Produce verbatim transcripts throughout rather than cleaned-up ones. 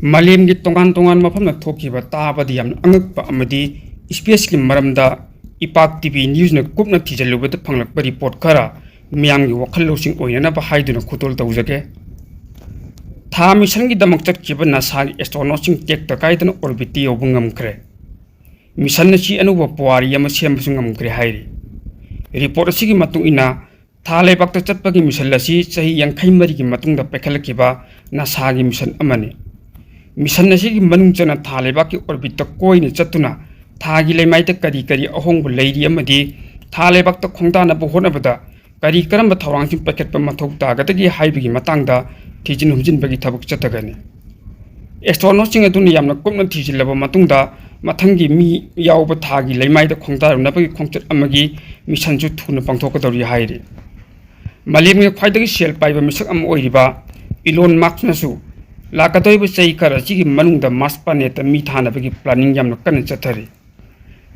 ꯃꯥꯂꯦꯝꯒꯤ ꯇꯣꯉꯥꯟ ꯇꯣꯉꯥꯟꯕ ꯃꯐꯝꯗ ꯊꯣꯛꯈꯤꯕ ꯇꯥꯕꯗ ꯌꯥꯝꯅ ꯑꯉꯛꯄ ꯑꯃꯗꯤ ꯏꯁꯄꯦꯁꯀꯤ ꯃꯔꯝꯗ ꯏꯄꯥꯛ ꯇꯤꯚꯤ ꯅ꯭ꯌꯨꯁꯅ ꯀꯨꯞꯅ ꯊꯤꯖꯤꯜꯂꯨꯕꯗ ꯐꯪꯂꯛꯄ ꯔꯤꯄꯣꯔꯠ ꯈꯔ ꯃꯤꯌꯥꯝꯒꯤ ꯋꯥꯈꯜ ꯂꯧꯁꯤꯡ ꯑꯣꯏꯅꯅꯕ ꯍꯥꯏꯗꯨꯅ ꯈꯨꯗꯣꯜ ꯇꯧꯖꯒꯦ꯫ ꯊꯥ ꯃꯤꯁꯟꯒꯤꯗꯃꯛ ꯆꯠꯈꯤꯕ ꯅꯥꯁꯥꯒꯤ ꯑꯦꯁꯇ꯭ꯔꯣꯅꯣꯠꯁꯤꯡ ꯇꯦꯛꯇ ꯀꯥꯏꯗꯅ ꯑꯣꯔꯕꯤꯠꯇ ꯌꯧꯕ ꯉꯝꯈ꯭ꯔꯦ꯫ ꯃꯤꯁꯟ ꯑꯁꯤ ꯑꯅꯧꯕ ꯄꯨꯋꯥꯔꯤ ꯑꯃ ꯁꯦꯝꯕꯁꯨ ꯉꯝꯈ꯭ꯔꯦ ꯍꯥꯏꯔꯤ꯫ ꯔꯤꯄꯣꯔꯠ ꯑꯁꯤꯒꯤ ꯃꯇꯨꯡ ꯏꯟꯅ, ꯊꯥ ꯂꯩꯕꯥꯛꯇ ꯆꯠꯄꯒꯤ ꯃꯤꯁꯟ ꯑꯁꯤ ꯆꯍꯤ ꯌꯥꯡꯈꯩ ꯃꯔꯤꯒꯤ ꯃꯇꯨꯡꯗ ꯄꯥꯏꯈꯠꯂꯛꯈꯤꯕ ꯅꯥꯁꯥꯒꯤ ꯃꯤꯁꯟ ꯑꯃꯅꯤ꯫ ꯃꯤꯁꯟ ꯑꯁꯤꯒꯤ ꯃꯅꯨꯡ ꯆꯟꯅ ꯊꯥ ꯂꯩꯕꯥꯛꯀꯤ ꯑꯣꯔꯕꯤꯠꯇ ꯀꯣꯏꯅ ꯆꯠꯇꯨꯅ ꯊꯥꯒꯤ ꯂꯩꯃꯥꯏꯗ ꯀꯔꯤ ꯀꯔꯤ ꯑꯍꯣꯡꯕ ꯂꯩꯔꯤ ꯑꯃꯗꯤ ꯊꯥ ꯂꯩꯕꯥꯛꯇ ꯈꯣꯡꯗꯥꯅꯕ ꯍꯣꯠꯅꯕꯗ ꯀꯔꯤ ꯀꯔꯝꯕ ꯊꯧꯔꯥꯡꯁꯤꯡ ꯄꯥꯏꯈꯠꯄ ꯃꯊꯧ ꯇꯥꯒꯗꯒꯦ ꯍꯥꯏꯕꯒꯤ ꯃꯇꯥꯡꯗ ꯊꯤꯖꯤꯟ ꯍꯨꯝꯖꯤꯟꯕꯒꯤ ꯊꯕꯛ ꯆꯠꯊꯒꯅꯤ꯫ ꯑꯦꯁꯇ꯭ꯔꯣꯅꯣꯠꯁꯤꯡ ꯑꯗꯨꯅ ꯌꯥꯝꯅ ꯀꯨꯞꯅ ꯊꯤꯖꯤꯜꯂꯕ ꯃꯇꯨꯡꯗ, ꯃꯊꯪꯒꯤ ꯃꯤ ꯌꯥꯎꯕ ꯊꯥꯒꯤ ꯂꯩꯃꯥꯏꯗ ꯈꯣꯡꯗꯥꯔꯨꯅꯕꯒꯤ ꯈꯣꯡꯆꯠ ꯑꯃꯒꯤ ꯃꯤꯁꯟꯁꯨ ꯊꯨꯅ ꯄꯥꯡꯊꯣꯛꯀꯗꯧꯔꯤ ꯍꯥꯏꯔꯤ꯫ ꯃꯥꯂꯦꯝꯒꯤ ꯈ꯭ꯋꯥꯏꯗꯒꯤ ꯁꯦꯜ ꯄꯥꯏꯕ ꯃꯤꯁꯛ ꯑꯃ ꯑꯣꯏꯔꯤꯕ ꯏꯂꯣꯟ ꯃꯥꯛꯁꯅꯁꯨ ꯂꯥꯛꯀꯗꯧꯔꯤꯕ ꯆꯍꯤ ꯈꯔ ꯑꯁꯤꯒꯤ ꯃꯅꯨꯡꯗ ꯃꯥꯔꯁ ꯄ꯭ꯂꯥꯅꯦꯠꯇ ꯃꯤ ꯊꯥꯅꯕꯒꯤ ꯄ꯭ꯂꯥꯅꯤꯡ ꯌꯥꯝꯅ ꯀꯟꯅ ꯆꯠꯊꯔꯤ꯫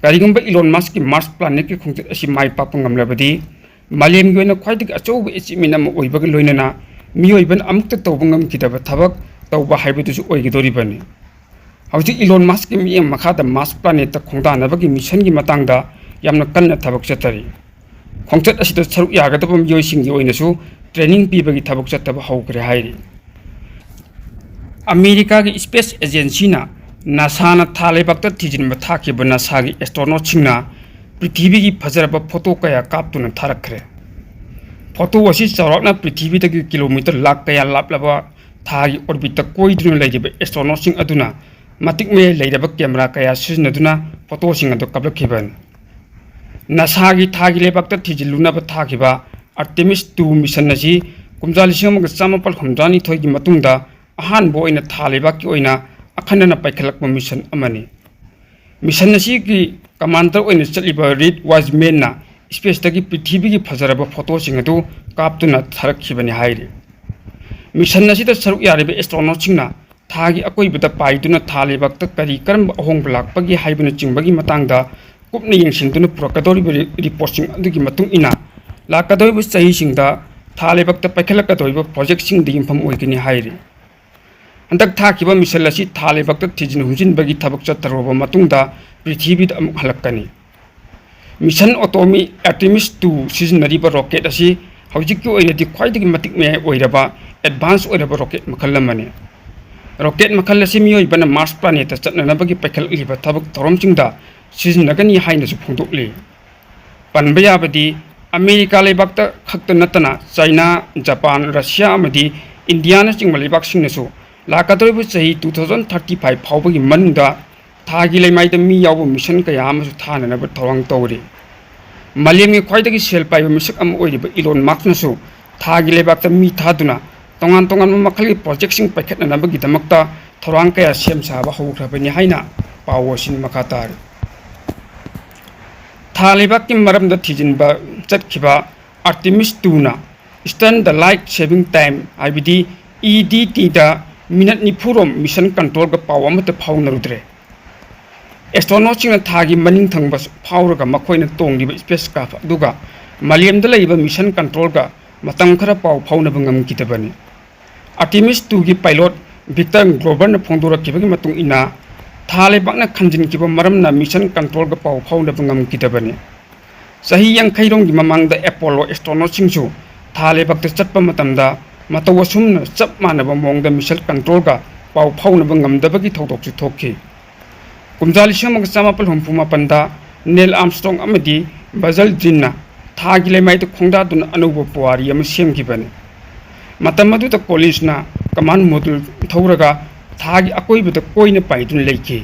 ꯀꯔꯤꯒꯨꯝꯕ ꯏꯂꯣꯟ ꯃꯥꯁꯛꯀꯤ ꯃꯥꯔꯁ ꯄ꯭ꯂꯥꯅꯦꯠꯀꯤ ꯈꯣꯡꯆꯠ ꯑꯁꯤ ꯃꯥꯏ ꯄꯥꯛꯄ ꯉꯝꯂꯕꯗꯤ, ꯃꯥꯂꯦꯝꯒꯤ ꯑꯣꯏꯅ ꯈ꯭ꯋꯥꯏꯗꯒꯤ ꯑꯆꯧꯕ ꯑꯦꯆꯤꯞꯃꯦꯟ ꯑꯃ ꯑꯣꯏꯕꯒ ꯂꯣꯏꯅꯅ ꯃꯤꯑꯣꯏꯕꯅ ꯑꯃꯨꯛꯇ ꯇꯧꯕ ꯉꯝꯈꯤꯗꯕ ꯊꯕꯛ ꯇꯧꯕ ꯍꯥꯏꯕꯗꯨꯁꯨ ꯑꯣꯏꯒꯗꯧꯔꯤꯕꯅꯤ꯫ ꯍꯧꯖꯤꯛ ꯏꯂꯣꯟ ꯃꯥꯁꯛꯀꯤ ꯃꯤꯠꯌꯦꯡ ꯃꯈꯥꯗ ꯃꯥꯔꯁ ꯄ꯭ꯂꯥꯅꯦꯠꯇ ꯈꯣꯡꯗꯥꯅꯕꯒꯤ ꯃꯤꯁꯟꯒꯤ ꯃꯇꯥꯡꯗ ꯌꯥꯝꯅ ꯀꯟꯅ ꯊꯕꯛ ꯆꯠꯊꯔꯤ꯫ ꯈꯣꯡꯆꯠ ꯑꯁꯤꯗ ꯁꯔꯨꯛ ꯌꯥꯒꯗꯕ ꯃꯤꯑꯣꯏꯁꯤꯡꯒꯤ ꯑꯣꯏꯅꯁꯨ ꯇ꯭ꯔꯦꯅꯤꯡ ꯄꯤꯕꯒꯤ ꯊꯕꯛ ꯆꯠꯊꯕ ꯍꯧꯈ꯭ꯔꯦ ꯍꯥꯏꯔꯤ꯫ ꯑꯃꯦꯔꯤꯀꯥꯒꯤ ꯏꯁꯄꯦꯁ ꯑꯦꯖꯦꯟꯁꯤꯅ, ꯅꯥꯁꯥꯅ ꯊꯥ ꯂꯩꯕꯥꯛꯇ ꯊꯤꯖꯤꯟꯕ ꯊꯥꯈꯤꯕ ꯅꯥꯁꯥꯒꯤ ꯑꯦꯁꯇ꯭ꯔꯣꯅꯣꯠꯁꯤꯡꯅ ꯄ꯭ꯔꯤꯊꯤꯕꯤꯒꯤ ꯐꯖꯔꯕ ꯐꯣꯇꯣ ꯀꯌꯥ ꯀꯥꯞꯇꯨꯅ ꯊꯥꯔꯛꯈ꯭ꯔꯦ꯫ ꯐꯣꯇꯣ ꯑꯁꯤ ꯆꯥꯎꯔꯥꯛꯅ ꯄ꯭ꯔꯤꯊꯤꯕꯤꯗꯒꯤ ꯀꯤꯂꯣꯃꯤꯇꯔ ꯂꯥꯈ ꯀꯌꯥ ꯂꯥꯞꯂꯕ ꯊꯥꯒꯤ ꯑꯣꯔꯕꯤꯠꯇ ꯀꯣꯏꯗꯨꯅ ꯂꯩꯔꯤꯕ ꯑꯦꯁꯇ꯭ꯔꯣꯅꯣꯠꯁꯤꯡ ꯑꯗꯨꯅ ꯃꯇꯤꯛ ꯃꯌꯥꯏ ꯂꯩꯔꯕ ꯀꯦꯃꯦꯔꯥ ꯀꯌꯥ ꯁꯤꯖꯤꯟꯅꯗꯨꯅ ꯐꯣꯇꯣꯁꯤꯡ ꯑꯗꯨ ꯀꯥꯞꯂꯛꯈꯤꯕꯅꯤ꯫ ꯅꯥꯁꯥꯒꯤ ꯊꯥꯒꯤ ꯂꯩꯕꯥꯛꯇ ꯊꯤꯖꯤꯜꯂꯨꯅꯕ ꯊꯥꯈꯤꯕ ꯑꯥꯔꯇꯦꯃꯤꯁ ꯇꯨ ꯃꯤꯁꯟ ꯑꯁꯤ ꯀꯨꯝꯖꯥ ꯂꯤꯁꯤꯡ ꯑꯃꯒ ꯆꯥꯃꯥꯄꯜ ꯍꯨꯝꯗ꯭ꯔꯥꯅꯤꯊꯣꯏꯒꯤ ꯃꯇꯨꯡꯗ ꯑꯍꯥꯟꯕ ꯑꯣꯏꯅ ꯊꯥ ꯂꯩꯕꯥꯛꯀꯤ ꯑꯣꯏꯅ ꯑꯈꯟꯅꯅ ꯄꯥꯏꯈꯠꯂꯛꯄ ꯃꯤꯁꯟ ꯑꯃꯅꯤ꯫ ꯃꯤꯁꯟ ꯑꯁꯤꯒꯤ ꯀꯃꯥꯟꯗꯔ ꯑꯣꯏꯅ ꯆꯠꯂꯤꯕ ꯔꯤꯗ ꯋꯥꯏꯖꯃꯦꯟꯅ ꯏꯁꯄꯦꯁꯇꯒꯤ ꯄ꯭ꯔꯤꯊꯤꯕꯤꯒꯤ ꯐꯖꯔꯕ ꯐꯣꯇꯣꯁꯤꯡ ꯑꯗꯨ ꯀꯥꯞꯇꯨꯅ ꯊꯥꯔꯛꯈꯤꯕꯅꯤ ꯍꯥꯏꯔꯤ꯫ ꯃꯤꯁꯟ ꯑꯁꯤꯗ ꯁꯔꯨꯛ ꯌꯥꯔꯤꯕ ꯑꯦꯁꯇ꯭ꯔꯣꯅꯣꯠꯁꯤꯡꯅ ꯊꯥꯒꯤ ꯑꯀꯣꯏꯕꯗ ꯄꯥꯏꯗꯨꯅ ꯊꯥ ꯂꯩꯕꯥꯛꯇ ꯀꯔꯤ ꯀꯔꯝꯕ ꯑꯍꯣꯡꯕ ꯂꯥꯛꯄꯒꯦ ꯍꯥꯏꯕꯅꯆꯤꯡꯕꯒꯤ ꯃꯇꯥꯡꯗ ꯀꯨꯞꯅ ꯌꯦꯡꯁꯤꯟꯗꯨꯅ ꯄꯨꯔꯛꯀꯗꯧꯔꯤꯕ ꯔꯤ-, ꯔꯤꯄꯣꯔꯠꯁꯤꯡ ꯑꯗꯨꯒꯤ ꯃꯇꯨꯡ ꯏꯟꯅ ꯂꯥꯛꯀꯗꯧꯔꯤꯕ ꯆꯍꯤꯁꯤꯡꯗ ꯊꯥ ꯂꯩꯕꯥꯛꯇ ꯄꯥꯏꯈꯠꯂꯛꯀꯗꯧꯔꯤꯕ ꯄ꯭ꯔꯣꯖꯦꯛꯁꯤꯡꯗ ꯌꯨꯝꯐꯝ ꯑꯣꯏꯒꯅꯤ ꯍꯥꯏꯔꯤ꯫ ꯍꯟꯗꯛ ꯊꯥꯈꯤꯕ ꯃꯤꯁꯟ ꯑꯁꯤ ꯊꯥ ꯂꯩꯕꯥꯛꯇ ꯊꯤꯖꯤꯟ ꯍꯨꯝꯖꯤꯟꯕꯒꯤ ꯊꯕꯛ ꯆꯠꯊꯔꯨꯔꯕ ꯃꯇꯨꯡꯗ ꯄ꯭ꯔꯤꯊꯤꯕꯤꯗ ꯑꯃꯨꯛ ꯍꯜꯂꯛꯀꯅꯤ꯫ ꯃꯤꯁꯟ ꯑꯣꯇꯣꯃꯤ ꯑꯥꯔꯇꯦꯃꯤꯁ ꯇꯨ ꯁꯤꯖꯤꯟꯅꯔꯤꯕ ꯔꯣꯀꯦꯠ ꯑꯁꯤ ꯍꯧꯖꯤꯛꯀꯤ ꯑꯣꯏꯅꯗꯤ ꯈ꯭ꯋꯥꯏꯗꯒꯤ ꯃꯇꯤꯛ ꯃꯌꯥꯏ ꯑꯣꯏꯔꯕ ꯑꯦꯗꯚꯥꯟꯁ ꯑꯣꯏꯔꯕ ꯔꯣꯀꯦꯠ ꯃꯈꯜ ꯑꯃꯅꯤ꯫ ꯔꯣꯀꯦꯠ ꯃꯈꯜ ꯑꯁꯤ ꯃꯤꯑꯣꯏꯕꯅ ꯃꯥꯔꯁ ꯄ꯭ꯂꯥꯅꯦꯠꯇ ꯆꯠꯅꯅꯕꯒꯤ ꯄꯥꯏꯈꯠꯂꯛꯂꯤꯕ ꯊꯕꯛ ꯊꯧꯔꯝꯁꯤꯡꯗ ꯁꯤꯖꯤꯟꯅꯒꯅꯤ ꯍꯥꯏꯅꯁꯨ ꯐꯣꯡꯗꯣꯛꯂꯤ꯫ ꯄꯟꯕ ꯌꯥꯕꯗꯤ ꯑꯃꯦꯔꯤꯀꯥ ꯂꯩꯕꯥꯛꯇ ꯈꯛꯇ ꯅꯠꯇꯅ ꯆꯥꯏꯅꯥ, ꯖꯄꯥꯟ, ꯔꯁꯤꯌꯥ ꯑꯃꯗꯤ ꯏꯟꯗꯤꯌꯥꯅꯆꯤꯡꯕ ꯂꯩꯕꯥꯛꯁꯤꯡꯅꯁꯨ ꯂꯥꯛꯀꯗꯧꯔꯤꯕ ꯆꯍꯤ two thousand thirty five ꯐꯥꯎꯕꯒꯤ ꯃꯅꯨꯡꯗ ꯊꯥꯒꯤ ꯂꯩꯃꯥꯏꯗ ꯃꯤ ꯌꯥꯎꯕ ꯃꯤꯁꯟ ꯀꯌꯥ ꯑꯃꯁꯨ ꯊꯥꯅꯅꯕ ꯊꯧꯔꯥꯡ ꯇꯧꯔꯤ꯫ ꯃꯥꯂꯦꯝꯒꯤ ꯈ꯭ꯋꯥꯏꯗꯒꯤ ꯁꯦꯜ ꯄꯥꯏꯕ ꯃꯤꯁꯛ ꯑꯃ ꯑꯣꯏꯔꯤꯕ ꯏꯂꯣꯟ ꯃꯥꯛꯁꯅꯁꯨ ꯊꯥꯒꯤ ꯂꯩꯕꯥꯛꯇ ꯃꯤ ꯊꯥꯗꯨꯅ ꯇꯣꯉꯥꯟ ꯇꯣꯉꯥꯟꯕ ꯃꯈꯜꯒꯤ ꯄ꯭ꯔꯣꯖꯦꯛꯁꯤꯡ ꯄꯥꯏꯈꯠꯅꯅꯕꯒꯤꯗꯃꯛꯇ ꯊꯧꯔꯥꯡ ꯀꯌꯥ ꯁꯦꯝ ꯁꯥꯕ ꯍꯧꯈ꯭ꯔꯕꯅꯤ ꯍꯥꯏꯅ ꯄꯥꯎ ꯑꯁꯤꯅ ꯃꯈꯥ ꯇꯥꯔꯤ꯫ ꯊꯥ ꯂꯩꯕꯥꯛꯀꯤ ꯃꯔꯝꯗ ꯊꯤꯖꯤꯟꯕ ꯆꯠꯈꯤꯕ ꯑꯥꯔꯇꯦꯃꯤꯁ ꯇꯨꯅ Eastern Daylight Saving Time, ꯍꯥꯏꯕꯗꯤ E D T ꯗ ꯃꯤꯅꯠ ꯅꯤꯐꯨ ꯔꯣꯝ ꯃꯤꯁꯟ ꯀꯟꯇ꯭ꯔꯣꯜꯒ ꯄꯥꯎ ꯑꯃꯠꯇ ꯐꯥꯎꯅꯔꯨꯗ꯭ꯔꯦ꯫ ꯑꯦꯁꯇ꯭ꯔꯣꯅꯣꯠꯁꯤꯡꯅ ꯊꯥꯒꯤ ꯃꯅꯤꯡ ꯊꯪꯕ ꯐꯥꯎꯔꯒ ꯃꯈꯣꯏꯅ ꯇꯣꯡꯂꯤꯕ ꯁ꯭ꯄꯦꯁ ꯀ꯭ꯔꯥꯐ ꯑꯗꯨꯒ ꯃꯥꯂꯦꯝꯗ ꯂꯩꯔꯤꯕ ꯃꯤꯁꯟ ꯀꯟꯇ꯭ꯔꯣꯜꯒ ꯃꯇꯝ ꯈꯔ ꯄꯥꯎ ꯐꯥꯎꯅꯕ ꯉꯝꯈꯤꯗꯕꯅꯤ꯫ ꯑꯥꯔꯇꯦꯃꯤꯁ ꯇꯨꯒꯤ ꯄꯥꯏꯂꯣꯠ ꯚꯤꯛꯇꯔ ꯒ꯭ꯂꯣꯕꯔꯅ ꯐꯣꯡꯗꯣꯔꯛꯈꯤꯕꯒꯤ ꯃꯇꯨꯡ ꯏꯟꯅ, ꯊꯥ ꯂꯩꯕꯥꯛꯅ ꯈꯟꯖꯤꯟꯈꯤꯕ ꯃꯔꯝꯅ ꯃꯤꯁꯟ ꯀꯟꯇ꯭ꯔꯣꯜꯒ ꯄꯥꯎ ꯐꯥꯎꯅꯕ ꯉꯝꯈꯤꯗꯕꯅꯤ꯫ ꯆꯍꯤ ꯌꯥꯡꯈꯩ ꯔꯣꯝꯒꯤ ꯃꯃꯥꯡꯗ ꯑꯦꯄꯣꯂꯣ ꯑꯦꯁꯇ꯭ꯔꯣꯅꯣꯠꯁꯤꯡꯁꯨ ꯊꯥ ꯂꯩꯕꯥꯛꯇ ꯆꯠꯄ ꯃꯇꯝꯗ ꯃꯇꯧ ꯑꯁꯨꯝꯅ ꯆꯞ ꯃꯥꯟꯅꯕ ꯃꯑꯣꯡꯗ ꯃꯤꯁꯟ ꯀꯟꯇ꯭ꯔꯣꯜꯒ ꯄꯥꯎ ꯐꯥꯎꯅꯕ ꯉꯝꯗꯕꯒꯤ ꯊꯧꯗꯣꯛꯁꯨ ꯊꯣꯛꯈꯤ꯫ ꯀꯨꯝꯖꯥ ꯂꯤꯁꯤꯡ ꯑꯃꯒ ꯆꯥꯃꯥꯄꯜ ꯍꯨꯝꯐꯨ ꯃꯥꯄꯟꯗ ꯅꯤꯜ ꯑꯥꯔꯝꯁꯇ꯭ꯔꯣꯡ ꯑꯃꯗꯤ ꯕꯖꯜ ꯗ꯭ꯔꯤꯟꯅ ꯊꯥꯒꯤ ꯂꯩꯃꯥꯏꯗ ꯈꯣꯡꯗꯥꯗꯨꯅ ꯑꯅꯧꯕ ꯄꯨꯋꯥꯔꯤ ꯑꯃ ꯁꯦꯝꯈꯤꯕꯅꯤ꯫ ꯃꯇꯝ ꯑꯗꯨꯗ ꯀꯣꯂꯤꯟꯁꯅ ꯀꯃꯥꯟ ꯃꯣꯗꯨꯜ ꯊꯧꯔꯒ ꯊꯥꯒꯤ ꯑꯀꯣꯏꯕꯗ ꯀꯣꯏꯅ ꯄꯥꯏꯗꯨꯅ ꯂꯩꯈꯤ꯫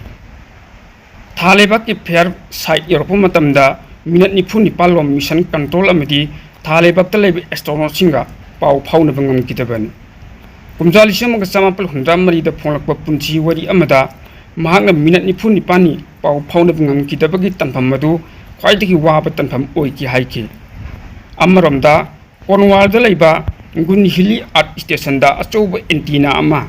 ꯊꯥ ꯂꯩꯕꯥꯛꯀꯤ ꯐꯤꯌꯔ ꯁꯥꯏꯠ ꯌꯧꯔꯛꯄ ꯃꯇꯝꯗ ꯃꯤꯅꯠ ꯅꯤꯐꯨ ꯅꯤꯄꯥꯜ ꯂꯣꯝ ꯃꯤꯁꯟ ꯀꯟꯇ꯭ꯔꯣꯜ ꯑꯃꯗꯤ ꯊꯥ ꯂꯩꯕꯥꯛꯇ ꯂꯩꯕ ꯑꯦꯁꯇ꯭ꯔꯣꯅꯣꯠꯁꯤꯡꯒ ꯄꯥꯎ ꯐꯥꯎꯅꯕ ꯉꯝꯈꯤꯗꯕꯅꯤ꯫ ꯀꯨꯝꯖꯥ ꯂꯤꯁꯤꯡ ꯑꯃꯒ ꯆꯥꯃꯥꯄꯜ ꯍꯨꯝꯗ꯭ꯔꯥ ꯃꯔꯤꯗ ꯐꯣꯡꯂꯛꯄ ꯄꯨꯟꯁꯤ ꯋꯥꯔꯤ ꯑꯃꯗ ꯃꯍꯥꯛꯅ ꯃꯤꯅꯠ ꯅꯤꯐꯨ ꯅꯤꯄꯥꯜꯅꯤ ꯄꯥꯎ ꯐꯥꯎꯅꯕ ꯉꯝꯈꯤꯗꯕꯒꯤ ꯇꯥꯟꯐꯝ ꯑꯗꯨ ꯈ꯭ꯋꯥꯏꯗꯒꯤ ꯋꯥꯕ ꯇꯥꯟꯐꯝ ꯑꯣꯏꯈꯤ ꯍꯥꯏꯈꯤ꯫ ꯑꯃꯔꯣꯝꯗ, ꯀꯣꯔꯟꯋꯥꯜꯗ ꯂꯩꯕ ꯒꯨꯟꯍꯤꯂꯤ ꯑꯥꯔꯠ ꯁ꯭ꯇꯦꯁꯟꯗ ꯑꯆꯧꯕ ꯑꯦꯟꯇꯤꯅꯥ ꯑꯃ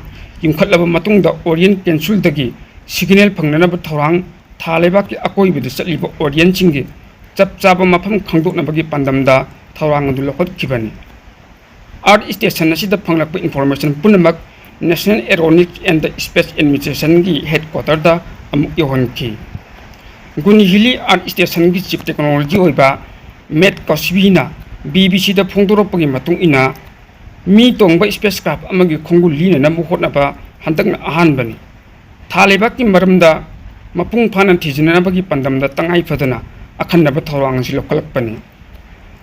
ꯌꯨꯝꯈꯠꯂꯕ ꯃꯇꯨꯡꯗ ꯑꯣꯔꯤꯌꯦꯟ ꯀꯦꯟꯁꯨꯜꯗꯒꯤ ꯁꯤꯒꯅꯦꯜ ꯐꯪꯅꯅꯕ ꯊꯧꯔꯥꯡ ꯊꯥ ꯂꯩꯕꯥꯛꯀꯤ ꯑꯀꯣꯏꯕꯗ ꯆꯠꯂꯤꯕ ꯑꯣꯔꯤꯌꯦꯟꯁꯤꯡꯒꯤ ꯆꯞ ꯆꯥꯕ ꯃꯐꯝ ꯈꯪꯗꯣꯛꯅꯕꯒꯤ ꯄꯥꯟꯗꯝꯗ ꯊꯧꯔꯥꯡ ꯑꯗꯨ ꯂꯧꯈꯠꯈꯤꯕꯅꯤ꯫ ꯑꯥꯔꯠ ꯁ꯭ꯇꯦꯁꯟ ꯑꯁꯤꯗ ꯐꯪꯂꯛꯄ ꯏꯟꯐꯣꯔꯃꯦꯁꯟ ꯄꯨꯝꯅꯃꯛ National Aeronautics and Space Administrationꯒꯤ headquarterꯗ ꯑꯃꯨꯛ ꯌꯧꯍꯟꯈꯤ꯫ ꯒꯨꯅꯤꯍꯤꯂꯤ Earth Stationꯒꯤ chief technology ꯑꯣꯏꯕ ꯃꯦꯠ ꯀꯣꯁꯕꯤꯅ ꯕꯤ ꯕꯤ ꯁꯤꯗ ꯐꯣꯡꯗꯣꯔꯛꯄꯒꯤ ꯃꯇꯨꯡ ꯏꯟꯅ, ꯃꯤ ꯇꯣꯡꯕ spacecraft ꯑꯃꯒꯤ ꯈꯣꯡꯒꯨꯜ ꯂꯤꯅꯅꯕ ꯍꯣꯠꯅꯕ ꯍꯟꯗꯛꯅ ꯑꯍꯥꯟꯕꯅꯤ꯫ ꯊꯥ ꯂꯩꯕꯥꯛꯀꯤ ꯃꯔꯝꯗ ꯃꯄꯨꯡ ꯐꯥꯅ ꯊꯤꯖꯤꯟꯅꯕꯒꯤ ꯄꯥꯟꯗꯝꯗ ꯇꯉꯥꯏ ꯐꯗꯅ ꯑꯈꯟꯅꯕ ꯊꯧꯔꯥꯡ ꯑꯁꯤ ꯂꯧꯈꯠꯂꯛꯄꯅꯤ꯫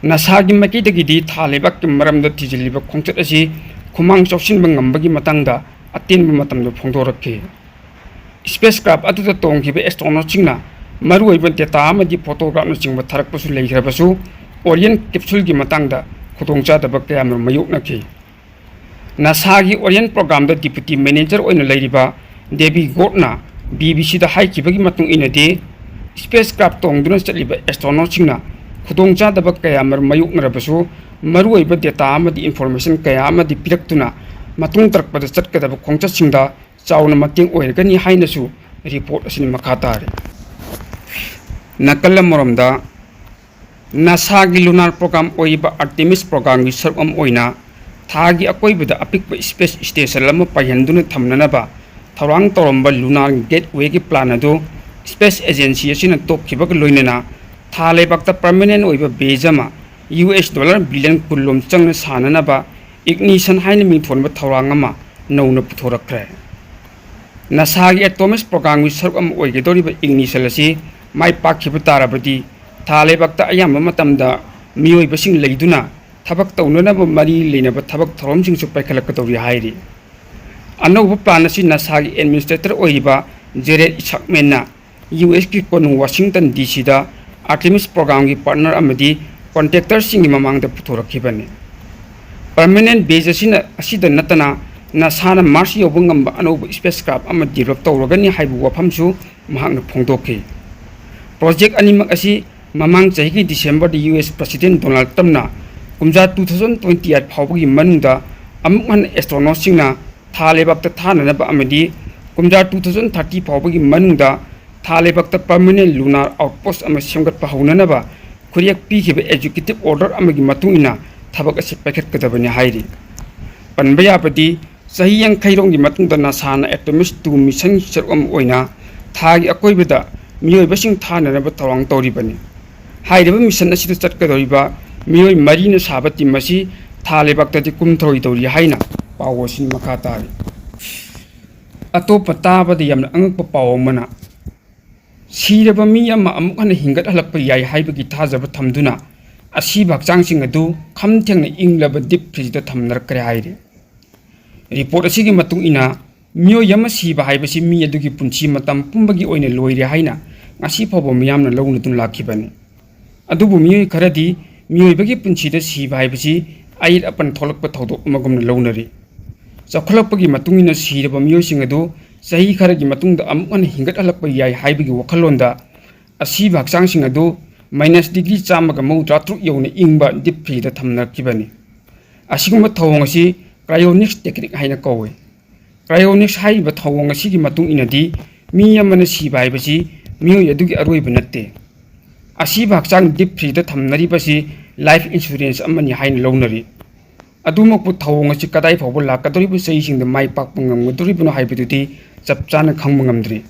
ꯅꯥꯁꯥꯒꯤ ꯃꯥꯏꯀꯩꯗꯒꯤꯗꯤ ꯊꯥ ꯂꯩꯕꯥꯛꯀꯤ ꯃꯔꯝꯗ ꯊꯤꯖꯤꯜꯂꯤꯕ ꯈꯣꯡꯆꯠ ꯑꯁꯤ ꯈꯨꯃꯥꯡ ꯆꯥꯎꯁꯤꯟꯕ ꯉꯝꯕꯒꯤ ꯃꯇꯥꯡꯗ ꯑꯇꯦꯟꯕ ꯃꯇꯝꯗ ꯐꯣꯡꯗꯣꯔꯛꯈꯤ꯫ Spacecraft ꯑꯗꯨꯗ ꯇꯣꯡꯈꯤꯕ astronautꯁꯤꯡꯅ ꯃꯔꯨꯑꯣꯏꯕ data ꯑꯃꯗꯤ photographꯅꯆꯤꯡꯕ ꯊꯥꯔꯛꯄꯁꯨ ꯂꯩꯈ꯭ꯔꯕꯁꯨ, Orion capsuleꯒꯤ ꯃꯇꯥꯡꯗ ꯈꯨꯗꯣꯡꯆꯥꯗꯕ ꯀꯌꯥꯃꯔꯨꯝ ꯃꯥꯌꯣꯛꯅꯈꯤ꯫ ꯅꯥꯁꯥꯒꯤ Orion programꯗ deputy manager ꯑꯣꯏꯅ ꯂꯩꯔꯤꯕ ꯗꯦꯕꯤ ꯒꯣꯔꯗꯅ ꯕꯤ ꯕꯤ ꯁꯤꯗ ꯍꯥꯏꯈꯤꯕꯒꯤ ꯃꯇꯨꯡ ꯏꯟꯅꯗꯤ, spacecraft ꯇꯣꯡꯗꯨꯅ ꯆꯠꯂꯤꯕ astronautꯁꯤꯡꯅ ꯈꯨꯗꯣꯡꯆꯥꯗꯕ ꯀꯌꯥꯃꯔꯨꯝ ꯃꯥꯌꯣꯛꯅꯔꯕꯁꯨ, ꯃꯔꯨꯑꯣꯏꯕ data ꯑꯃꯗꯤ information ꯀꯌꯥ ꯑꯃꯗꯤ ꯄꯤꯔꯛꯇꯨꯅ ꯃꯇꯨꯡ ꯇꯥꯔꯛꯄꯗ ꯆꯠꯀꯗꯕ ꯈꯣꯡꯆꯠꯁꯤꯡꯗ ꯆꯥꯎꯅ ꯃꯇꯦꯡ ꯑꯣꯏꯔꯒꯅꯤ ꯍꯥꯏꯅꯁꯨ report ꯑꯁꯤꯅ ꯃꯈꯥ ꯇꯥꯔꯤ꯫ ꯅꯥꯀꯜ ꯑꯃꯔꯣꯝꯗ, ꯅꯥꯁꯥꯒꯤ lunar program ꯑꯣꯏꯔꯤꯕ Artemis programꯒꯤ ꯁꯔꯨꯛ ꯑꯃ ꯑꯣꯏꯅ ꯊꯥꯒꯤ ꯑꯀꯣꯏꯕꯗ ꯑꯄꯤꯛꯄ space station ꯑꯃ ꯄꯥꯏꯍꯟꯗꯨꯅ ꯊꯝꯅꯅꯕ ꯊꯧꯔꯥꯡ ꯇꯧꯔꯝꯕ lunar gatewayꯒꯤ plan ꯑꯗꯨ space agency ꯑꯁꯤꯅ ꯇꯣꯛꯈꯤꯕꯒ ꯂꯣꯏꯅꯅ ꯊꯥ ꯂꯩꯕꯥꯛꯇ permanent ꯑꯣꯏꯕ base ꯑꯃ U S dollar billion ꯀꯨꯟ ꯂꯣꯝ ꯆꯪꯅ ꯁꯥꯅꯅꯕ Ignition ꯍꯥꯏꯅ ꯃꯤꯡꯊꯣꯟꯕ ꯊꯧꯔꯥꯡ ꯑꯃ ꯅꯧꯅ ꯄꯨꯊꯣꯔꯛꯈ꯭ꯔꯦ꯫ ꯅꯥꯁꯥꯒꯤ Artemis programꯒꯤ ꯁꯔꯨꯛ ꯑꯃ ꯑꯣꯏꯒꯗꯧꯔꯤꯕ Ignition ꯑꯁꯤ ꯃꯥꯏ ꯄꯥꯛꯈꯤꯕ ꯇꯥꯔꯕꯗꯤ, ꯊꯥ ꯂꯩꯕꯥꯛꯇ ꯑꯌꯥꯝꯕ ꯃꯇꯝꯗ ꯃꯤꯑꯣꯏꯕꯁꯤꯡ ꯂꯩꯗꯨꯅ ꯊꯕꯛ ꯇꯧꯅꯅꯕ ꯃꯔꯤ ꯂꯩꯅꯕ ꯊꯕꯛ ꯊꯧꯔꯝꯁꯤꯡꯁꯨ ꯄꯥꯏꯈꯠꯂꯛꯀꯗꯧꯔꯤ ꯍꯥꯏꯔꯤ꯫ ꯑꯅꯧꯕ plan ꯑꯁꯤ ꯅꯥꯁꯥꯒꯤ administrator ꯑꯣꯏꯔꯤꯕ ꯖꯦꯔꯦꯠ ꯏꯁꯥꯛꯃꯦꯟꯅ U S ꯀꯤ ꯀꯣꯅꯨꯡ Washington D Cꯗ Artemis programꯒꯤ partner ꯑꯃꯗꯤ contractorꯁꯤꯡꯒꯤ ꯃꯃꯥꯡꯗ ꯄꯨꯊꯣꯔꯛꯈꯤꯕꯅꯤ꯫ Permanent base ꯑꯁꯤꯅ, ꯑꯁꯤꯗ ꯅꯠꯇꯅ, ꯅꯥꯁꯥꯅ Mars ꯌꯧꯕ ꯉꯝꯕ ꯑꯅꯧꯕ spacecraft ꯑꯃ develop ꯇꯧꯔꯒꯅꯤ ꯍꯥꯏꯕ ꯋꯥꯐꯝꯁꯨ ꯃꯍꯥꯛꯅ ꯐꯣꯡꯗꯣꯛꯈꯤ꯫ Project ꯑꯅꯤꯃꯛ ꯑꯁꯤ ꯃꯃꯥꯡ ꯆꯍꯤꯒꯤ Decemberꯗ U S President Donald Trumpꯅ ꯀꯨꯝꯖꯥ two thousand twenty eight ꯐꯥꯎꯕꯒꯤ ꯃꯅꯨꯡꯗ ꯑꯃꯨꯛ ꯍꯟꯅ astronautꯁꯤꯡꯅ ꯊꯥ ꯂꯩꯕꯥꯛꯇ ꯊꯥꯅꯅꯕ ꯑꯃꯗꯤ ꯀꯨꯝꯖꯥ two thousand thirty ꯐꯥꯎꯕꯒꯤ ꯃꯅꯨꯡꯗ ꯊꯥ ꯂꯩꯕꯥꯛꯇ permanent lunar outpost ꯑꯃ ꯁꯦꯝꯒꯠꯄ ꯍꯧꯅꯅꯕ ꯈꯨꯠꯌꯦꯛ ꯄꯤꯈꯤꯕ executive order ꯑꯃꯒꯤ ꯃꯇꯨꯡ ꯏꯟꯅ ꯊꯕꯛ ꯑꯁꯤ ꯄꯥꯏꯈꯠꯀꯗꯕꯅꯤ ꯍꯥꯏꯔꯤ꯫ ꯄꯟꯕ ꯌꯥꯕꯗꯤ, ꯆꯍꯤ ꯌꯥꯡꯈꯩꯔꯣꯝꯒꯤ ꯃꯇꯨꯡꯗ ꯅꯥꯁꯥꯅ ꯑꯦꯇꯣꯃꯤꯁ ꯇꯨ ꯃꯤꯁꯟꯒꯤ ꯁꯔꯨꯛ ꯑꯃ ꯑꯣꯏꯅ ꯊꯥꯒꯤ ꯑꯀꯣꯏꯕꯗ ꯃꯤꯑꯣꯏꯕꯁꯤꯡ ꯊꯥꯅꯅꯕ ꯊꯧꯔꯥꯡ ꯇꯧꯔꯤꯕꯅꯤ꯫ ꯍꯥꯏꯔꯤꯕ ꯃꯤꯁꯟ ꯑꯁꯤꯗ ꯆꯠꯀꯗꯧꯔꯤꯕ ꯃꯤꯑꯣꯏ ꯃꯔꯤꯅ ꯁꯥꯕ ꯇꯤꯝ ꯑꯁꯤ ꯊꯥ ꯂꯩꯕꯥꯛꯇꯗꯤ ꯀꯨꯝꯊꯔꯣꯏꯗꯧꯔꯤ ꯍꯥꯏꯅ ꯄꯥꯎ ꯑꯁꯤꯅ ꯃꯈꯥ ꯇꯥꯔꯤ꯫ ꯑꯇꯣꯞꯄ ꯇꯥꯕꯗ ꯌꯥꯝꯅ ꯑꯉꯛꯄ ꯄꯥꯎ ꯑꯃꯅ, ꯁꯤꯔꯕ ꯃꯤ ꯑꯃ ꯑꯃꯨꯛ ꯍꯟꯅ ꯍꯤꯡꯒꯠꯍꯜꯂꯛꯄ ꯌꯥꯏ ꯍꯥꯏꯕꯒꯤ ꯊꯥꯖꯕ ꯊꯝꯗꯨꯅ ꯑꯁꯤꯕ ꯍꯛꯆꯥꯡꯁꯤꯡ ꯑꯗꯨ ꯈꯝ ꯊꯦꯡꯅ ꯏꯪꯂꯕ ꯗꯤꯞ ꯐ꯭ꯔꯤꯖꯗ ꯊꯝꯅꯔꯛꯈ꯭ꯔꯦ ꯍꯥꯏꯔꯤ꯫ ꯔꯤꯄꯣꯔꯠ ꯑꯁꯤꯒꯤ ꯃꯇꯨꯡ ꯏꯟꯅ, ꯃꯤꯑꯣꯏ ꯑꯃ ꯁꯤꯕ ꯍꯥꯏꯕꯁꯤ ꯃꯤ ꯑꯗꯨꯒꯤ ꯄꯨꯟꯁꯤ ꯃꯇꯝ ꯄꯨꯝꯕꯒꯤ ꯑꯣꯏꯅ ꯂꯣꯏꯔꯦ ꯍꯥꯏꯅ ꯉꯁꯤ ꯐꯥꯎꯕ ꯃꯤꯌꯥꯝꯅ ꯂꯧꯅꯗꯨꯅ ꯂꯥꯛꯈꯤꯕꯅꯤ꯫ ꯑꯗꯨꯕꯨ ꯃꯤꯑꯣꯏ ꯈꯔꯗꯤ ꯃꯤꯑꯣꯏꯕꯒꯤ ꯄꯨꯟꯁꯤꯗ ꯁꯤꯕ ꯍꯥꯏꯕꯁꯤ ꯑꯌꯦꯠ ꯑꯄꯟ ꯊꯣꯛꯂꯛꯄ ꯊꯧꯗꯣꯛ ꯑꯃꯒꯨꯝꯅ ꯂꯧꯅꯔꯤ꯫ ꯆꯥꯎꯈꯠꯂꯛꯄꯒꯤ ꯃꯇꯨꯡ ꯏꯟꯅ ꯁꯤꯔꯕ ꯃꯤꯑꯣꯏꯁꯤꯡ ꯑꯗꯨ ꯆꯍꯤ ꯈꯔꯒꯤ ꯃꯇꯨꯡꯗ ꯑꯃꯨꯛ ꯍꯟꯅ ꯍꯤꯡꯒꯠꯍꯜꯂꯛꯄ ꯌꯥꯏ ꯍꯥꯏꯕꯒꯤ ꯋꯥꯈꯜꯂꯣꯟꯗ ꯑꯁꯤꯕ ꯍꯛꯆꯥꯡꯁꯤꯡ ꯑꯗꯨ ꯃꯥꯏꯅꯁ ꯗꯤꯒ꯭ꯔꯤ ꯆꯥꯝꯃꯒ ꯃꯧꯗ꯭ꯔꯥ ꯇꯔꯨꯛ ꯌꯧꯅ ꯏꯪꯕ ꯗꯤꯞ ꯐ꯭ꯔꯤꯖꯗ ꯊꯝꯅꯔꯛꯈꯤꯕꯅꯤ꯫ ꯑꯁꯤꯒꯨꯝꯕ ꯊꯧꯑꯣꯡ ꯑꯁꯤ ꯀ꯭ꯔꯥꯏꯑꯣꯅꯤꯛꯁ ꯇꯦꯛꯅꯤꯛ ꯍꯥꯏꯅ ꯀꯧꯏ꯫ ꯀ꯭ꯔꯥꯏꯑꯣꯅꯤꯛꯁ ꯍꯥꯏꯔꯤꯕ ꯊꯧꯑꯣꯡ ꯑꯁꯤꯒꯤ ꯃꯇꯨꯡ ꯏꯟꯅꯗꯤ ꯃꯤ ꯑꯃꯅ ꯁꯤꯕ ꯍꯥꯏꯕꯁꯤ ꯃꯤꯑꯣꯏ ꯑꯗꯨꯒꯤ ꯑꯔꯣꯏꯕ ꯅꯠꯇꯦ꯫ ꯑꯁꯤꯕ ꯍꯛꯆꯥꯡ ꯗꯤꯞ ꯐ꯭ꯔꯤꯖꯗ ꯊꯝꯅꯔꯤꯕꯁꯤ ꯂꯥꯏꯐ ꯏꯟꯁꯨꯔꯦꯟꯁ ꯑꯃꯅꯤ ꯍꯥꯏꯅ ꯂꯧꯅꯔꯤ꯫ ꯑꯗꯨꯃꯛꯄꯨ ꯊꯧꯑꯣꯡ ꯑꯁꯤ ꯀꯗꯥꯏ ꯐꯥꯎꯕ ꯂꯥꯛꯀꯗꯧꯔꯤꯕ ꯆꯍꯤꯁꯤꯡꯗ ꯃꯥꯏ ꯄꯥꯛꯄ ꯉꯝꯒꯗꯧꯔꯤꯕꯅꯣ ꯍꯥꯏꯕꯗꯨꯗꯤ ꯆꯞ ꯆꯥꯅ ꯈꯪꯕ ꯉꯝꯗ꯭ꯔꯤ꯫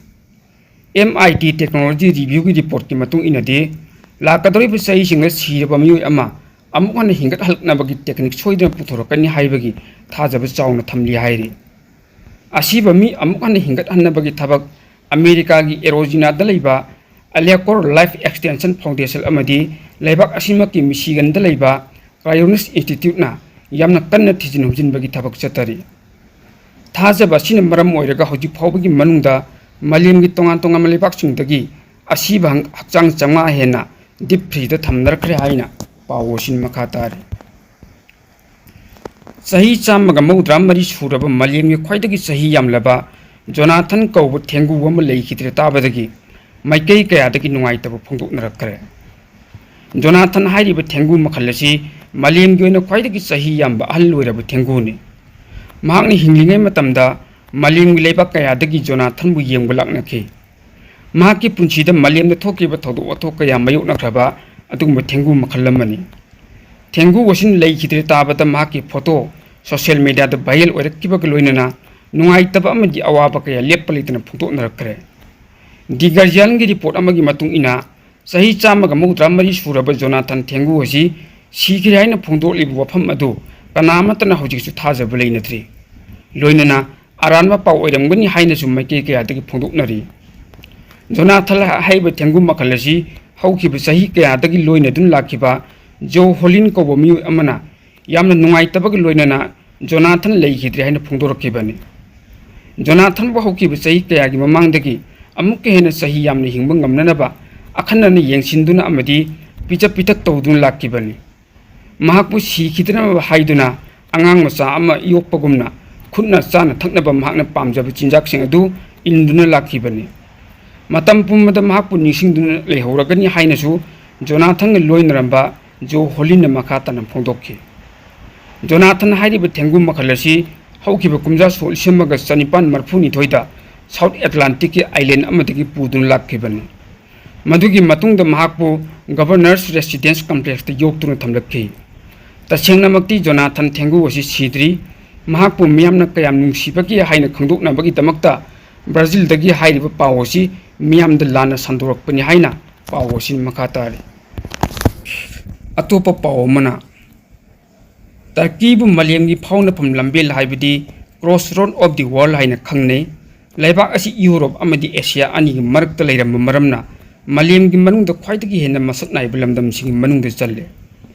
ꯑꯦꯝ ꯑꯥꯏ ꯇꯤ ꯇꯦꯛꯅꯣꯂꯣꯖꯤ ꯔꯤꯚ꯭ꯌꯨꯒꯤ ꯔꯤꯄꯣꯔꯠꯀꯤ ꯃꯇꯨꯡ ꯏꯟꯅꯗꯤ, ꯂꯥꯛꯀꯗꯧꯔꯤꯕ ꯆꯍꯤꯁꯤꯡꯗ ꯁꯤꯔꯕ ꯃꯤꯑꯣꯏ ꯑꯃ ꯑꯃꯨꯛ ꯍꯟꯅ ꯍꯤꯡꯒꯠꯍꯜꯂꯛꯅꯕꯒꯤ ꯇꯦꯛꯅꯤꯛ ꯁꯣꯏꯗꯅ ꯄꯨꯊꯣꯔꯛꯀꯅꯤ ꯍꯥꯏꯕꯒꯤ ꯊꯥꯖꯕ ꯆꯥꯎꯅ ꯊꯝꯂꯤ ꯍꯥꯏꯔꯤ꯫ ꯑꯁꯤꯕ ꯃꯤ ꯑꯃꯨꯛ ꯍꯟꯅ ꯍꯤꯡꯒꯠꯍꯟꯅꯕꯒꯤ ꯊꯕꯛ ꯑꯃꯦꯔꯤꯀꯥꯒꯤ ꯑꯦꯔꯤꯖꯣꯅꯥꯗ ꯂꯩꯕ ꯑꯂꯦꯀꯣꯔ ꯂꯥꯏꯐ ꯑꯦꯛꯁꯇꯦꯟꯁꯟ ꯐꯥꯎꯟꯗꯦꯁꯟ ꯑꯃꯗꯤ ꯂꯩꯕꯥꯛ ꯑꯁꯤꯃꯛꯀꯤ ꯃꯤꯁꯤꯒꯟꯗ ꯂꯩꯕ ꯀ꯭ꯔꯥꯏꯑꯣꯅꯤꯛꯁ ꯏꯟꯁꯇꯤꯇ꯭ꯌꯨꯠꯅ ꯌꯥꯝꯅ ꯀꯟꯅ ꯊꯤꯖꯤꯟ ꯍꯨꯝꯖꯤꯟꯕꯒꯤ ꯊꯕꯛ ꯆꯠꯊꯔꯤ꯫ ꯊꯥꯖꯕ ꯑꯁꯤꯅ ꯃꯔꯝ ꯑꯣꯏꯔꯒ ꯍꯧꯖꯤꯛ ꯐꯥꯎꯕꯒꯤ ꯃꯅꯨꯡꯗ ꯃꯥꯂꯦꯝꯒꯤ ꯇꯣꯉꯥꯟ ꯇꯣꯉꯥꯟꯕ ꯂꯩꯕꯥꯛꯁꯤꯡꯗꯒꯤ ꯑꯁꯤꯕ ꯍꯪ-, ꯍꯛꯆꯥꯡ ꯆꯥꯝꯃꯉꯥ ꯍꯦꯟꯅ ꯗꯤꯞ ꯐ꯭ꯔꯤꯖꯗ ꯊꯝꯅꯔꯛꯈ꯭ꯔꯦ ꯍꯥꯏꯅ ꯄꯥꯎ ꯑꯁꯤꯅ ꯃꯈꯥ ꯇꯥꯔꯤ꯫ ꯆꯍꯤ ꯆꯥꯝꯃꯒ ꯃꯧꯗ꯭ꯔꯥ ꯃꯔꯤ ꯁꯨꯔꯕ ꯃꯥꯂꯦꯝꯒꯤ ꯈ꯭ꯋꯥꯏꯗꯒꯤ ꯆꯍꯤ ꯌꯥꯝꯂꯕ ꯖꯣꯅꯥꯊꯟ ꯀꯧꯕ ꯊꯦꯡꯒꯨ ꯑꯃ ꯂꯩꯈꯤꯗ꯭ꯔꯦ ꯇꯥꯕꯗꯒꯤ ꯃꯥꯏꯀꯩ ꯀꯌꯥꯗꯒꯤ ꯅꯨꯡꯉꯥꯏꯇꯕ ꯐꯣꯡꯗꯣꯛꯅꯔꯛꯈ꯭ꯔꯦ꯫ ꯖꯣꯅꯥꯊꯟ ꯍꯥꯏꯔꯤꯕ ꯊꯦꯡꯒꯨ ꯃꯈꯜ ꯑꯁꯤ ꯃꯥꯂꯦꯝꯒꯤ ꯑꯣꯏꯅ ꯈ꯭ꯋꯥꯏꯗꯒꯤ ꯆꯍꯤ ꯌꯥꯝꯕ ꯑꯍꯜ ꯑꯣꯏꯔꯕ ꯊꯦꯡꯒꯨꯅꯤ꯫ ꯃꯍꯥꯛꯅ ꯍꯤꯡꯂꯤꯉꯩ ꯃꯇꯝꯗ ꯃꯥꯂꯦꯝꯒꯤ ꯂꯩꯕꯥꯛ ꯀꯌꯥꯗꯒꯤ ꯖꯣꯅꯥꯊꯟꯕꯨ ꯌꯦꯡꯕ ꯂꯥꯛꯅꯈꯤ꯫ ꯃꯍꯥꯛꯀꯤ ꯄꯨꯟꯁꯤꯗ ꯃꯥꯂꯦꯝꯗ ꯊꯣꯛꯈꯤꯕ ꯊꯧꯗꯣꯛ ꯋꯥꯊꯣꯛ ꯀꯌꯥ ꯃꯥꯌꯣꯛꯅꯈ꯭ꯔꯕ ꯑꯗꯨꯒꯨꯝꯕ ꯊꯦꯡꯒꯨ ꯃꯈꯜ ꯑꯃꯅꯤ꯫ ꯊꯦꯡꯒꯨ ꯑꯁꯤꯅ ꯂꯩꯈꯤꯗ꯭ꯔꯦ ꯇꯥꯕꯗ ꯃꯍꯥꯛꯀꯤ ꯐꯣꯇꯣ ꯁꯣꯁꯤꯌꯦꯜ ꯃꯤꯗꯤꯌꯥꯗ ꯚꯥꯏꯔꯦꯜ ꯑꯣꯏꯔꯛꯈꯤꯕꯒ ꯂꯣꯏꯅꯅ ꯅꯨꯡꯉꯥꯏꯇꯕ ꯑꯃꯗꯤ ꯑꯋꯥꯕ ꯀꯌꯥ ꯂꯦꯞꯄ ꯂꯩꯇꯅ ꯐꯣꯡꯗꯣꯛꯅꯔꯛꯈ꯭ꯔꯦ꯫ ꯗꯤ ꯒꯥꯔꯖꯤꯌꯥꯟꯒꯤ ꯔꯤꯄꯣꯔꯠ ꯑꯃꯒꯤ ꯃꯇꯨꯡ ꯏꯟꯅ, ꯆꯍꯤ ꯆꯥꯝꯃꯒ ꯃꯧꯗ꯭ꯔꯥ ꯃꯔꯤ ꯁꯨꯔꯕ ꯖꯣꯅꯥꯊꯟ ꯊꯦꯡꯒꯨ ꯑꯁꯤ ꯁꯤꯈ꯭ꯔꯦ ꯍꯥꯏꯅ ꯐꯣꯡꯗꯣꯛꯂꯤꯕ ꯋꯥꯐꯝ ꯑꯗꯨ ꯀꯅꯥ ꯑꯃꯠꯇꯅ ꯍꯧꯖꯤꯛꯁꯨ ꯊꯥꯖꯕ ꯂꯩꯅꯗ꯭ꯔꯤ꯫ ꯂꯣꯏꯅꯅ ꯑꯔꯥꯟꯕ ꯄꯥꯎ ꯑꯣꯏꯔꯝꯒꯅꯤ ꯍꯥꯏꯅꯁꯨ ꯃꯥꯏꯀꯩ ꯀꯌꯥꯗꯒꯤ ꯐꯣꯡꯗꯣꯛꯅꯔꯤ꯫ ꯖꯣꯅꯥꯊꯟ ꯍꯥꯏꯔꯤꯕ ꯊꯦꯡꯒꯨ ꯃꯈꯜ ꯑꯁꯤ ꯍꯧꯈꯤꯕ ꯆꯍꯤ ꯀꯌꯥꯗꯒꯤ ꯂꯣꯏꯅꯗꯨꯅ ꯂꯥꯛꯈꯤꯕ ꯖꯣ ꯍꯣꯂꯤꯟ ꯀꯧꯕ ꯃꯤꯑꯣꯏ ꯑꯃꯅ ꯌꯥꯝꯅ ꯅꯨꯡꯉꯥꯏꯇꯕꯒ ꯂꯣꯏꯅꯅ ꯖꯣꯅꯥꯊꯟ ꯂꯩꯈꯤꯗ꯭ꯔꯦ ꯍꯥꯏꯅ ꯐꯣꯡꯗꯣꯔꯛꯈꯤꯕꯅꯤ꯫ ꯖꯣꯅꯥꯊꯟꯕꯨ ꯍꯧꯈꯤꯕ ꯆꯍꯤ ꯀꯌꯥꯒꯤ ꯃꯃꯥꯡꯗꯒꯤ ꯑꯃꯨꯛꯀ ꯍꯦꯟꯅ ꯆꯍꯤ ꯌꯥꯝꯅ ꯍꯤꯡꯕ ꯉꯝꯅꯅꯕ ꯑꯈꯟꯅꯅ ꯌꯦꯡꯁꯤꯟꯗꯨꯅ ꯑꯃꯗꯤ ꯄꯤꯖ ꯄꯤꯊꯛ ꯇꯧꯗꯨꯅ ꯂꯥꯛꯈꯤꯕꯅꯤ꯫ ꯃꯍꯥꯛꯄꯨ ꯁꯤꯈꯤꯗꯅꯕ ꯍꯥꯏꯗꯨꯅ ꯑꯉꯥꯡ ꯃꯆꯥ ꯑꯃ ꯌꯣꯛꯄꯒꯨꯝꯅ ꯈꯨꯠꯅ ꯆꯥꯅ ꯊꯛꯅꯕ ꯃꯍꯥꯛꯅ ꯄꯥꯝꯖꯕ ꯆꯤꯟꯖꯥꯛꯁꯤꯡ ꯑꯗꯨ ꯏꯟꯗꯨꯅ ꯂꯥꯛꯈꯤꯕꯅꯤ꯫ ꯃꯇꯝ ꯄꯨꯝꯕꯗ ꯃꯍꯥꯛꯄꯨ ꯅꯤꯡꯁꯤꯡꯗꯨꯅ ꯂꯩꯍꯧꯔꯒꯅꯤ ꯍꯥꯏꯅꯁꯨ ꯖꯣꯅꯥꯊꯟꯒ ꯂꯣꯏꯅꯔꯝꯕ ꯖꯣ ꯍꯣꯂꯤꯟꯅ ꯃꯈꯥ ꯇꯥꯅ ꯐꯣꯡꯗꯣꯛꯈꯤ꯫ ꯖꯣꯅꯥꯊꯟ ꯍꯥꯏꯔꯤꯕ ꯊꯦꯡꯒꯨ ꯃꯈꯜ ꯑꯁꯤ ꯍꯧꯈꯤꯕ ꯀꯨꯝꯖꯥ ꯁꯣꯛ ꯂꯤꯁꯤꯡ ꯑꯃꯒ ꯆꯅꯤꯄꯥꯟ ꯃꯔꯤꯐꯨꯅꯤꯊꯣꯏꯗ ꯁꯥꯎꯠ ꯑꯦꯇꯂꯥꯟꯇꯤꯛꯀꯤ ꯑꯥꯏꯂꯦꯟ ꯑꯃꯗꯒꯤ ꯄꯨꯗꯨꯅ ꯂꯥꯛꯈꯤꯕꯅꯤ꯫ ꯃꯗꯨꯒꯤ ꯃꯇꯨꯡꯗ ꯃꯍꯥꯛꯄꯨ ꯒꯚꯔꯅꯔꯁ ꯔꯦꯁꯤꯗꯦꯟꯁ ꯀꯝꯄ꯭ꯂꯦꯛꯁꯇ ꯌꯣꯛꯇꯨꯅ ꯊꯝꯂꯛꯈꯤ꯫ ꯇꯁꯦꯡꯅꯃꯛꯇꯤ ꯖꯣꯅꯥꯊꯟ ꯊꯦꯡꯒꯨ ꯑꯁꯤ ꯁꯤꯗ꯭ꯔꯤ꯫ ꯃꯍꯥꯛꯄꯨ ꯃꯤꯌꯥꯝꯅ ꯀꯌꯥꯝ ꯅꯨꯡꯁꯤꯕꯒꯦ ꯍꯥꯏꯅ ꯈꯪꯗꯣꯛꯅꯕꯒꯤꯗꯃꯛꯇ ꯕ꯭ꯔꯥꯖꯤꯜꯗꯒꯤ ꯍꯥꯏꯔꯤꯕ ꯄꯥꯎ ꯑꯁꯤ ꯃꯤꯌꯥꯝꯗ ꯂꯥꯟꯅ ꯁꯟꯗꯣꯔꯛꯄꯅꯤ ꯍꯥꯏꯅ ꯄꯥꯎ ꯑꯁꯤꯅ ꯃꯈꯥ ꯇꯥꯔꯤ꯫ ꯑꯇꯣꯞꯄ ꯄꯥꯎ ꯑꯃꯅ, ꯇꯔꯀꯤꯕꯨ ꯃꯥꯂꯦꯝꯒꯤ ꯐꯥꯎꯅꯐꯝ ꯂꯝꯕꯦꯜ ꯍꯥꯏꯕꯗꯤ Crossroad of the World ꯍꯥꯏꯅ ꯈꯪꯅꯩ꯫ ꯂꯩꯕꯥꯛ ꯑꯁꯤ ꯌꯨꯔꯣꯞ ꯑꯃꯗꯤ ꯑꯦꯁꯤꯌꯥ ꯑꯅꯤꯒꯤ ꯃꯔꯛꯇ ꯂꯩꯔꯝꯕ ꯃꯔꯝꯅ ꯃꯥꯂꯦꯝꯒꯤ ꯃꯅꯨꯡꯗ ꯈ꯭ꯋꯥꯏꯗꯒꯤ ꯍꯦꯟꯅ ꯃꯁꯛ ꯅꯥꯏꯕ ꯂꯝꯗꯝꯁꯤꯡꯒꯤ ꯃꯅꯨꯡꯗ ꯆꯜꯂꯤ꯫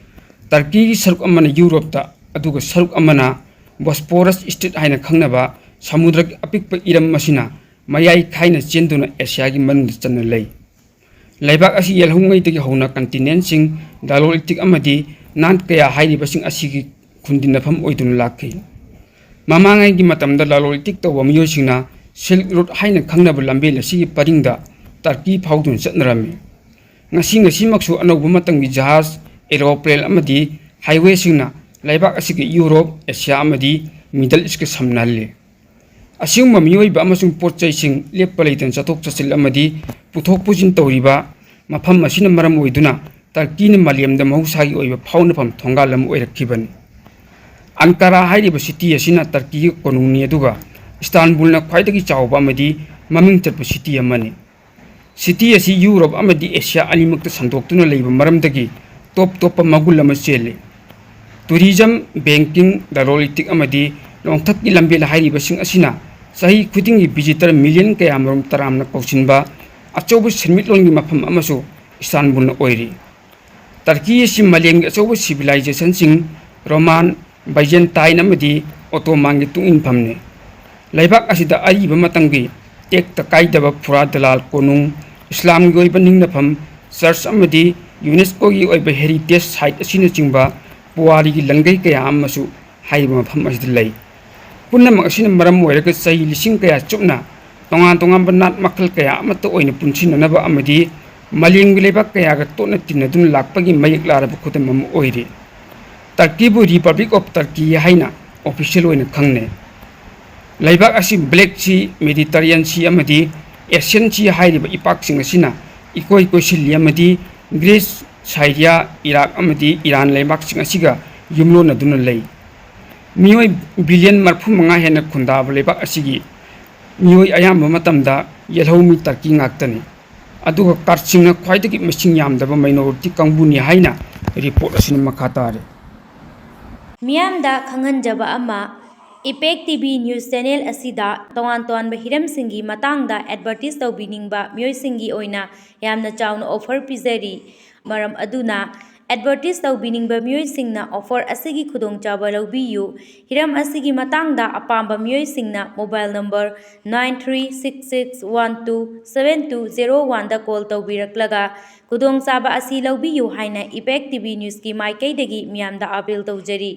ꯇꯔꯀꯤꯒꯤ ꯁꯔꯨꯛ ꯑꯃꯅ ꯌꯨꯔꯣꯞꯇ, ꯑꯗꯨꯒ ꯁꯔꯨꯛ ꯑꯃꯅ ꯕꯣꯁꯄꯣꯔꯁ ꯁ꯭ꯇ꯭ꯔꯤꯠ ꯍꯥꯏꯅ ꯈꯪꯅꯕ ꯁꯃꯨꯗ꯭ꯔꯒꯤ ꯑꯄꯤꯛꯄ ꯏꯔꯝ ꯑꯁꯤꯅ ꯃꯌꯥꯏ ꯈꯥꯏꯅ ꯆꯦꯟꯗꯨꯅ ꯑꯦꯁꯤꯌꯥꯒꯤ ꯃꯅꯨꯡꯗ ꯆꯟꯅ ꯂꯩ꯫ ꯂꯩꯕꯥꯛ ꯑꯁꯤ ꯌꯦꯜꯍꯧꯉꯩꯗꯒꯤ ꯍꯧꯅ ꯀꯟꯇꯤꯅꯦꯟꯠꯁꯤꯡ, ꯗꯥꯂꯣꯂꯤꯊꯤꯛ ꯑꯃꯗꯤ ꯅꯥꯠ ꯀꯌꯥ ꯍꯥꯏꯔꯤꯕꯁꯤꯡ ꯑꯁꯤꯒꯤ ꯈꯨꯟꯗꯤꯟꯅꯐꯝ ꯑꯣꯏꯗꯨꯅ ꯂꯥꯛꯈꯤ꯫ ꯃꯃꯥꯡꯉꯩꯒꯤ ꯃꯇꯝꯗ ꯂꯥꯂꯣꯂꯤꯊꯤꯛ ꯇꯧꯕ ꯃꯤꯑꯣꯏꯁꯤꯡꯅ ꯁꯤꯜꯛ ꯔꯨꯠ ꯍꯥꯏꯅ ꯈꯪꯅꯕ ꯂꯝꯕꯦꯜ ꯑꯁꯤꯒꯤ ꯄꯔꯤꯡꯗ ꯇꯔꯀꯤ ꯐꯥꯎꯗꯨꯅ ꯆꯠꯅꯔꯝꯃꯤ꯫ ꯉꯁꯤ ꯉꯁꯤꯃꯛꯁꯨ ꯑꯅꯧꯕ ꯃꯇꯝꯒꯤ ꯖꯍꯥꯖ, ꯑꯦꯔꯣꯄ꯭ꯂꯦꯟ ꯑꯃꯗꯤ ꯍꯥꯏꯋꯦꯁꯤꯡꯅ ꯂꯩꯕꯥꯛ ꯑꯁꯤꯒꯤ ꯌꯨꯔꯣꯞ, ꯑꯦꯁꯤꯌꯥ ꯑꯃꯗꯤ ꯃꯤꯗꯜ ꯏꯁ꯭ꯠꯀ ꯁꯝꯅꯍꯜꯂꯤ꯫ ꯑꯁꯤꯒꯨꯝꯕ ꯃꯤꯑꯣꯏꯕ ꯑꯃꯁꯨꯡ ꯄꯣꯠ ꯆꯩꯁꯤꯡ ꯂꯦꯞꯄ ꯂꯩꯇꯅ ꯆꯠꯊꯣꯛ ꯆꯠꯁꯤꯟ ꯑꯃꯗꯤ ꯄꯨꯊꯣꯛ ꯄꯨꯁꯤꯟ ꯇꯧꯔꯤꯕ ꯃꯐꯝ ꯑꯁꯤꯅ ꯃꯔꯝ ꯑꯣꯏꯗꯨꯅ ꯇꯔꯀꯤꯅ ꯃꯥꯂꯦꯝꯗ ꯃꯍꯧꯁꯥꯒꯤ ꯑꯣꯏꯕ ꯐꯥꯎꯅꯐꯝ ꯊꯣꯡꯒꯥꯜ ꯑꯃ ꯑꯣꯏꯔꯛꯈꯤꯕꯅꯤ꯫ ꯑꯪꯀꯥꯔꯥ ꯍꯥꯏꯔꯤꯕ city ꯑꯁꯤꯅ ꯇꯔꯀꯤꯒꯤ ꯀꯣꯅꯨꯡꯅꯤ, ꯑꯗꯨꯒ ꯏꯁꯇꯥꯟꯕꯨꯜꯅ ꯈ꯭ꯋꯥꯏꯗꯒꯤ ꯆꯥꯎꯕ ꯑꯃꯗꯤ ꯃꯃꯤꯡ ꯆꯠꯄ city ꯑꯃꯅꯤ꯫ City ꯑꯁꯤ ꯌꯨꯔꯣꯞ ꯑꯃꯗꯤ ꯑꯦꯁꯤꯌꯥ ꯑꯅꯤꯃꯛꯇ ꯁꯟꯗꯣꯛꯇꯨꯅ ꯂꯩꯕ ꯃꯔꯝꯗꯒꯤ ꯇꯣꯞ ꯇꯣꯞꯄ ꯃꯒꯨꯟ ꯑꯃ ꯆꯦꯜꯂꯤ꯫ Tourism, banking, ꯂꯂꯣꯟ ꯏꯇꯤꯛ ꯑꯃꯗꯤ ꯅꯣꯡꯊꯛꯀꯤ ꯂꯝꯕꯦꯜ ꯍꯥꯏꯔꯤꯕꯁꯤꯡ ꯑꯁꯤꯅ ꯆꯍꯤ ꯈꯨꯗꯤꯡꯒꯤ visitor million ꯀꯌꯥꯃꯔꯨꯝ ꯇꯔꯥꯝꯅ ꯀꯧꯁꯤꯟꯕ ꯑꯆꯧꯕ ꯁꯦꯟꯃꯤꯠꯂꯣꯟꯒꯤ ꯃꯐꯝ ꯑꯃꯁꯨ ꯏꯁꯇꯥꯟꯕꯨꯜꯅ ꯑꯣꯏꯔꯤ꯫ ꯇꯔꯀꯤ ꯑꯁꯤ ꯃꯥꯂꯦꯝꯒꯤ ꯑꯆꯧꯕ civilizationꯁꯤꯡ, Roman, Byzantine ꯑꯃꯗꯤ Ottomanꯒꯤ ꯇꯨꯡꯏꯟꯐꯝꯅꯤ꯫ ꯂꯩꯕꯥꯛ ꯑꯁꯤꯗ ꯑꯔꯤꯕ ꯃꯇꯝꯒꯤ ꯇꯦꯛꯇ ꯀꯥꯏꯗꯕ ꯐꯨꯔꯥꯠ ꯗꯂꯥꯜ ꯀꯣꯅꯨꯡ, ꯏꯁꯂꯥꯝꯒꯤ ꯑꯣꯏꯕ ꯅꯤꯡꯅꯐꯝ, church ꯑꯃꯗꯤ UNESCOꯒꯤ ꯑꯣꯏꯕ heritage site ꯑꯁꯤꯅꯆꯤꯡꯕ ꯄꯨꯋꯥꯔꯤꯒꯤ ꯂꯟꯒꯩ ꯀꯌꯥ ꯑꯃꯁꯨ ꯍꯥꯏꯔꯤꯕ ꯃꯐꯝ ꯑꯁꯤꯗ ꯂꯩ꯫ ꯄꯨꯝꯅꯃꯛ ꯑꯁꯤꯅ ꯃꯔꯝ ꯑꯣꯏꯔꯒ ꯆꯍꯤ ꯂꯤꯁꯤꯡ ꯀꯌꯥ ꯆꯨꯞꯅ ꯇꯣꯉꯥꯟ ꯇꯣꯉꯥꯟꯕ ꯅꯥꯠ ꯃꯈꯜ ꯀꯌꯥ ꯑꯃꯠꯇ ꯑꯣꯏꯅ ꯄꯨꯟꯁꯤꯟꯅꯅꯕ ꯑꯃꯗꯤ ꯃꯥꯂꯦꯝꯒꯤ ꯂꯩꯕꯥꯛ ꯀꯌꯥꯒ ꯇꯣꯠꯅ ꯇꯤꯟꯅꯗꯨꯅ ꯂꯥꯛꯄꯒꯤ ꯃꯌꯦꯛ ꯂꯥꯔꯕ ꯈꯨꯗꯝ ꯑꯃ ꯑꯣꯏꯔꯤ꯫ ꯇꯔꯀꯤꯕꯨ Republic of Turkey ꯍꯥꯏꯅ official ꯑꯣꯏꯅ ꯈꯪꯅꯩ꯫ ꯂꯩꯕꯥꯛ ꯑꯁꯤ Black Sea, Mediterranean Sea ꯑꯃꯗꯤ Aegean Sea ꯍꯥꯏꯔꯤꯕ ꯏꯄꯥꯛꯁꯤꯡ ꯑꯁꯤꯅ ꯏꯀꯣꯏ ꯀꯣꯏꯁꯤꯜꯂꯤ ꯑꯃꯗꯤ Greece, Syria, Iraq ꯑꯃꯗꯤ Iran ꯂꯩꯕꯥꯛꯁꯤꯡ ꯑꯁꯤꯒ ꯌꯨꯝꯂꯣꯟꯅꯗꯨꯅ ꯂꯩ꯫ ꯃꯤꯑꯣꯏ billion ꯃꯔꯤꯐꯨ ꯃꯉꯥ ꯍꯦꯟꯅ ꯈꯨꯟꯗꯥꯕ ꯂꯩꯕꯥꯛ ꯑꯁꯤꯒꯤ ꯃꯤꯑꯣꯏ ꯑꯌꯥꯝꯕ ꯃꯇꯝꯗ ꯌꯦꯜꯍꯧꯃꯤ ꯇꯔꯀꯤ ꯉꯥꯛꯇꯅꯤ, ꯑꯗꯨꯒ ꯀꯥꯔꯠꯁꯤꯡꯅ ꯈ꯭ꯋꯥꯏꯗꯒꯤ ꯃꯁꯤꯡ ꯌꯥꯝꯗꯕ minority ꯀꯥꯡꯕꯨꯅꯤ ꯍꯥꯏꯅ report ꯑꯁꯤꯅ ꯃꯈꯥ ꯇꯥꯔꯤ꯫ ꯃꯤꯌꯥꯝꯗ ꯈꯪꯍꯟꯖꯕ ꯑꯃ, ꯏꯄꯦꯛ ꯇꯤꯚꯤ news channel ꯑꯁꯤꯗ ꯇꯣꯉꯥꯟ ꯇꯣꯉꯥꯟꯕ ꯍꯤꯔꯝꯁꯤꯡꯒꯤ ꯃꯇꯥꯡꯗ advertise ꯇꯧꯕꯤꯅꯤꯡꯕ ꯃꯤꯑꯣꯏꯁꯤꯡꯒꯤ ꯑꯣꯏꯅ ꯌꯥꯝꯅ ꯆꯥꯎꯅ offer ꯄꯤꯖꯔꯤ꯫ ꯃꯔꯝ ꯑꯗꯨꯅ advertise ꯇꯧꯕꯤꯅꯤꯡꯕ ꯃꯤꯑꯣꯏꯁꯤꯡꯅ offer ꯑꯁꯤꯒꯤ ꯈꯨꯗꯣꯡꯆꯥꯕ ꯂꯧꯕꯤꯌꯨ꯫ ꯍꯤꯔꯝ ꯑꯁꯤꯒꯤ ꯃꯇꯥꯡꯗ ꯑꯄꯥꯝꯕ ꯃꯤꯑꯣꯏꯁꯤꯡꯅ mobile number nine three six six one two seven two zero oneꯗ call ꯇꯧꯕꯤꯔꯛꯂꯒ ꯈꯨꯗꯣꯡꯆꯥꯕ ꯑꯁꯤ ꯂꯧꯕꯤꯌꯨ ꯍꯥꯏꯅ ꯏꯄꯦꯛ ꯇꯤꯚꯤ newsꯀꯤ ꯃꯥꯏꯀꯩꯗꯒꯤ ꯃꯤꯌꯥꯝꯗ appeal ꯇꯧꯖꯔꯤ꯫